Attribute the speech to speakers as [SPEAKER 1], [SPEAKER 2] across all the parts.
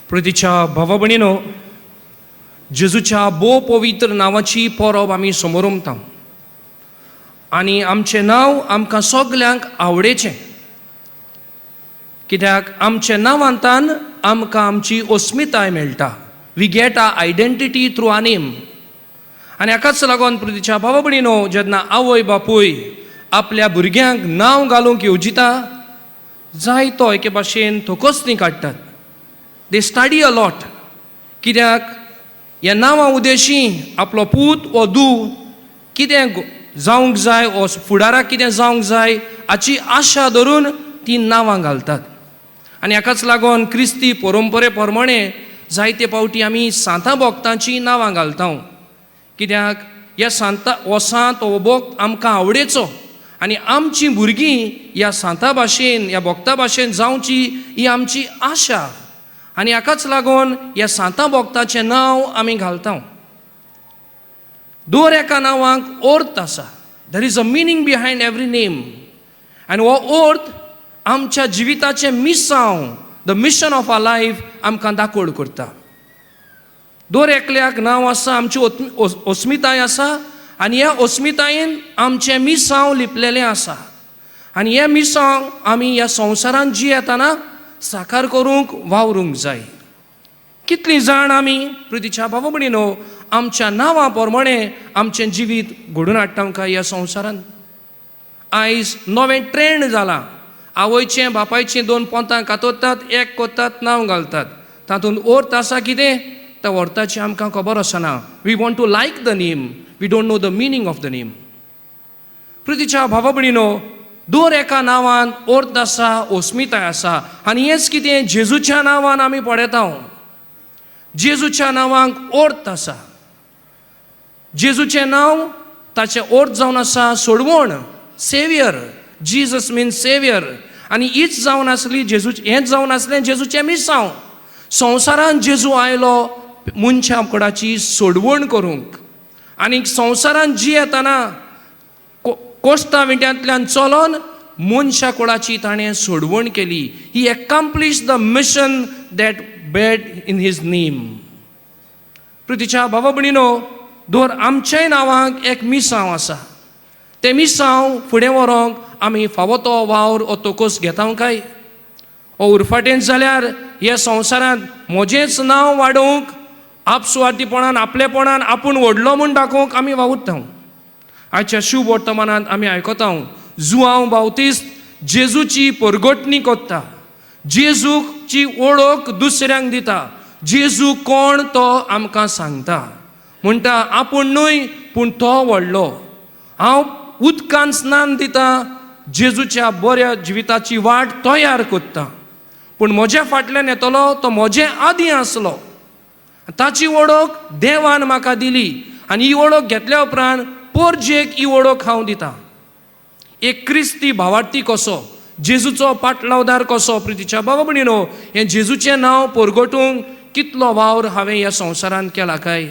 [SPEAKER 1] प्रितीच्या भावा भयणीनो, जेजूच्या भोव पवित्र नांवाची परब आमी समोरमता आनी आमचें नांव आमकां सगल्यांक आवडेचें, कित्याक आमच्या नांवांतान आमकां आमची अस्मिताय मेळटा. We get our identity through our name. आनी हाकाच लागून, प्रितीच्या भावा भयणीनो, जेन्ना आवय बापूय आपल्या भुरग्यांक नांव घालूंक येवजिता, जायतो एके भाशेन थकसणी काडटात. They study a lot, कित्याक ह्या नांवा उद्देशी आपलो पूत वो धूव कितें जावंक जाय वो फुडाराक कितें जावंक जाय हाची आशा धरून ती नांवां घालतात. आनी हाकाच लागून क्रिस्ती परंपरे प्रमाणे जायते फावटी आमी सांतां भक्तांचीं नांवां घालता, कित्याक ह्या सांता हो सांत हो भक्त आमकां आवडेचो आनी आमचीं भुरगीं ह्या सांता भाशेन, ह्या भक्ता भाशेन जावची ही आमची आशा. आनी हाकाच लागून ह्या सांता भक्ताचें नांव आमी घालता. दर एका नांवांक अर्थ आसा. There is a meaning behind every name. आनी हो अर्थ आमच्या जिविताचें मिसांव, the mission of our life, आमकां दाखोवड करता. दर एकल्याक नांव आसा, आमची अस्मिताय आसा आनी ह्या अस्मितायेन आमचें मिसांव लिपलेलें आसा. आनी हें मिसांव आमी ह्या संवसारांत जियेतना साकार करूंक वावरूंक जाय. कितलीं जाण आमी, प्रितीच्या भावा भयणीनो, आमच्या नांवा प्रमाणे आमचें जिवीत घडोवन हाडटा काय ह्या संवसारांत? आयज नवें ट्रेंड जालां. आवयचें बापायचें दोन पोंतां कातरतात, एक करतात, नांव घालतात. तातूंत अर्थ आसा कितें, त्या अर्थाची आमकां खबर आसना. We want to like the name, we don't know the meaning of the name. प्रितीच्या भावा भयणीनो, दर एका नांवान अर्थ आसा, अस्मिताय आसा. आनी हेंच कितें जेजूच्या नांवान आमी पळयता. जेजूच्या नांवांक अर्थ आसा. जेजूचें नांव, ताचें अर्थ जावन आसा सोडवण, saviour. Jesus means saviour. आनी हीच जावन आसली जेजू, हेंच जावन आसलें जेजूचें मिसांव. संवसारांत जेजू आयलो मनशा कुडाची सोडवण करूंक आनी संवसारांत जियेतना कोश्ता विट्यांतल्यान चलोन मनशा कुडाची ताणें सोडवण केली. He accomplish the mission that bear in his name. प्रितीच्या भावा भयणीनो, दर आमच्याय नांवांक एक मिसांव आसा. तें मिसांव फुडें व्हरोंक आमी फावो तो वावर ओ तोकोस घेता काय, ओ उरफाटेंच जाल्यार ह्या संवसारांत म्हजेंच नांव वाडोवंक, आपसुवार्थीपणान, आपलेपणान आपूण व्हडलो म्हूण दाखोवंक आमी वावुरता? आयच्या शुभ वर्तमानांत आमी आयकता, जुआंव बावतीस्त जेजूची परगटणी करता, जेजूची वळख दुसऱ्यांक दिता, जेजू कोण तो आमकां सांगता. म्हणटा, आपूण न्हय पूण तो व्हडलो. हांव उदकान स्नान दिता, जेजूच्या बऱ्या जिविताची वाट तयार करता, पूण म्हज्या फाटल्यान येतलो तो म्हजे आदीं आसलो. ताची वळख देवान म्हाका दिली आनी ही वळख घेतल्या उपरांत पोरजेक ही वळख हांव दिता. एक क्रिस्ती भावार्थी कसो, जेजूचो पाटलावदार कसो, प्रितीच्या बाबा भयणीनो, हें जेजूचें नांव परगटूंक कितलो वावर हांवें ह्या संवसारांत केला काय?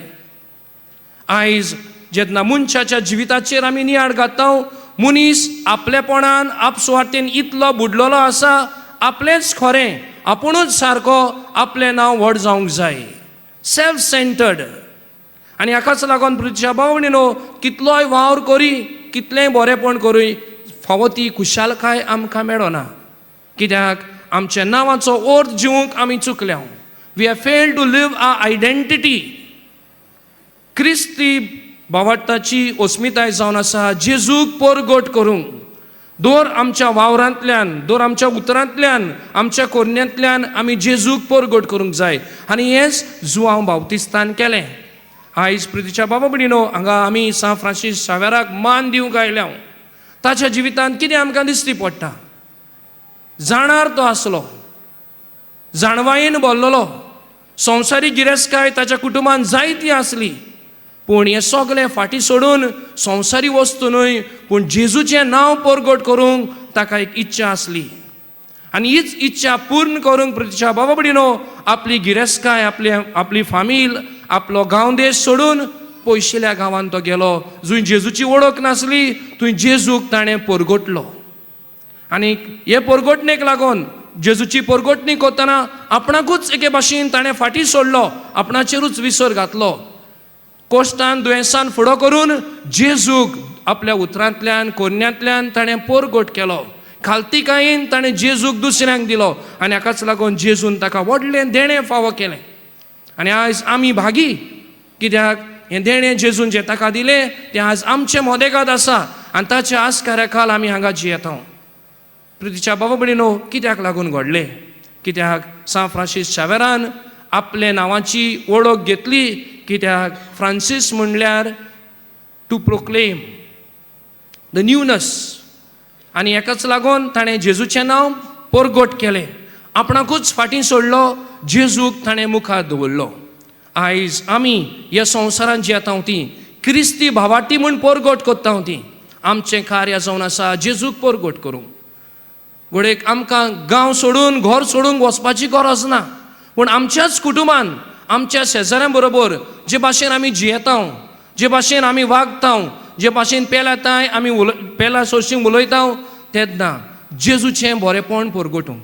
[SPEAKER 1] आयज जेन्ना मनशाच्या जिविताचेर आमी नियाळ घालता, मनीस आपलेपणान, आपसुवार्थीन इतलो बुडलेलो आसा, आपलेंच खरें, आपुणूच सारको, आपलें नांव व्हड जावंक जाय, सेल्फ सेंटर्ड. आनी हाकाच लागून, प्रितीच्या भाव भयणीनो, कितलोय वावर करी, कितलेंय बरेंपण करूय, फावो ती खुशालकाय आमकां मेळना, कित्याक आमच्या नांवाचो अर्थ जिवंक आमी चुकल्या. We have fail to live our identity. क्रिस्ती भावार्थाची अस्मिताय जावन आसा जेजूक परगट करूंक. दर आमच्या वावरांतल्यान, दर आमच्या उतरांतल्यान, आमच्या कोरण्यांतल्यान आमी जेजूक परगट करूंक जाय. आनी हेंच जुआंव बावतिस्तान केलें. आयज, प्रितीच्या बाबा भयणीनो, हांगा आमी सांत फ्रांसीस शावेराक मान दिवंक आयल्या. ताच्या जिवितांत कितें आमकां दिश्टी पडटा? जाणार तो आसलो, जाणवायेन भरलेलो, संवसारीक गिरेस्तकाय ताच्या कुटुंबान जायती आसली, पूण हें सगलें फाटीं सोडून, संवसारी वस्तू न्हय पूण जेजूचें नांव परगट करूंक ताका एक इच्छा आसली. आनी हीच इच्छा पूर्ण करूंक, प्रितीच्या बाबा भयणीनो, आपली गिरेस्तकाय, आपली आपली फामील, आपलो गांव देश सोडून पयशिल्या गांवांत तो गेलो, जंय जेजूची वळख नासली. थंय जेजूक ताणें परगटलो आनी हे परगटणेक लागून जेजूची परगटणी करतना आपणाकूच एके भाशेन ताणें फाटीं सोडलो, आपणाचेरूच विसर घातलो. कोश्टान दुयेंसान फुडो करून जेजूक आपल्या उतरांतल्यान कोन्यांतल्यान ताणें पोरगोट केलो. खालतिकायेन ताणें जेजूक दुसऱ्यांक दिलो आनी हाकाच लागून जेजून ताका व्हडलें देणें फावो केलें. आनी आयज आमी भागी, कित्याक हें देणें जेजून जें ताका दिलें तें आज आमचें मोदेगाद आसा आनी ताच्या आस्कारा खाल आमी हांगा जियेता. प्रितीच्या बाबा भयणीनो, कित्याक लागून घडलें? कित्याक सांत फ्रांसीस शावेरान आपले नांवाची वळख घेतली. कित्याक फ्रांसीस म्हणल्यार टू प्रोक्लेम the न्यूनस. आनी हेकाच लागून ताणें जेजूचें नांव परगट केलें, आपणाकूच फाटीं सोडलो, जेजूक ताणें मुखार दवरलो. आयज आमी ह्या संवसारांत जियेता ती क्रिस्ती भावाटी म्हूण परगट करता ती आमचें कार्य जावन आसा जेजूक परगट करूंक. घडयेक आमकां गांव सोडून घर सोडूंक वचपाची गरज ना, पूण आमच्याच कुटुंबान आमच्या शेजाऱ्यां बरोबर जे भाशेन आमी जियेता, जे भाशेन आमी वागता, जे भाशेन पेलाताय आमी पेला सोशीं उलयता तेन्ना जेजूचें बरेपण परगटूंक,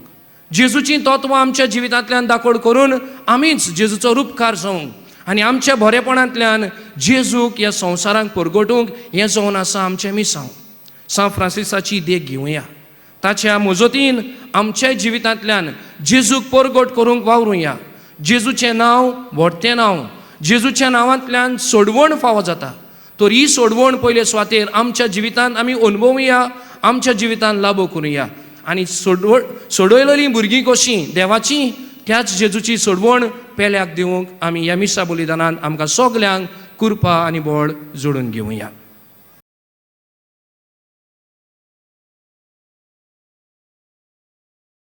[SPEAKER 1] जेजूचीं तत्वां आमच्या जिवितांतल्यान दाखोड करून आमीच जेजूचो रुपकार जावंक आनी आमच्या बरेपणांतल्यान जेजूक ह्या संवसारांक परगटूंक हें जावन आसा आमचें मिसांव. सांत फ्रांसिसाची देख घेवया, ताच्या मजतीन आमच्या जिवितांतल्यान जेजूक परगट करूंक वावरुया. जेजूचें नांव व्हडतें नांव, जेजूच्या नांवांतल्यान सोडवण फावो जाता. तर ही सोडवण पयले सुवातेर आमच्या जिवितांत आमी अनुभवया, आमच्या जिवितांत लागू करुया आनी सोडयलेलीं भुरगीं कशीं देवाची त्याच जेजूची सोडवण पेल्याक दिवंक आमी ह्या मिसा बलिदानान आमकां सगल्यांक कृपा आनी बळ जोडून घेवया.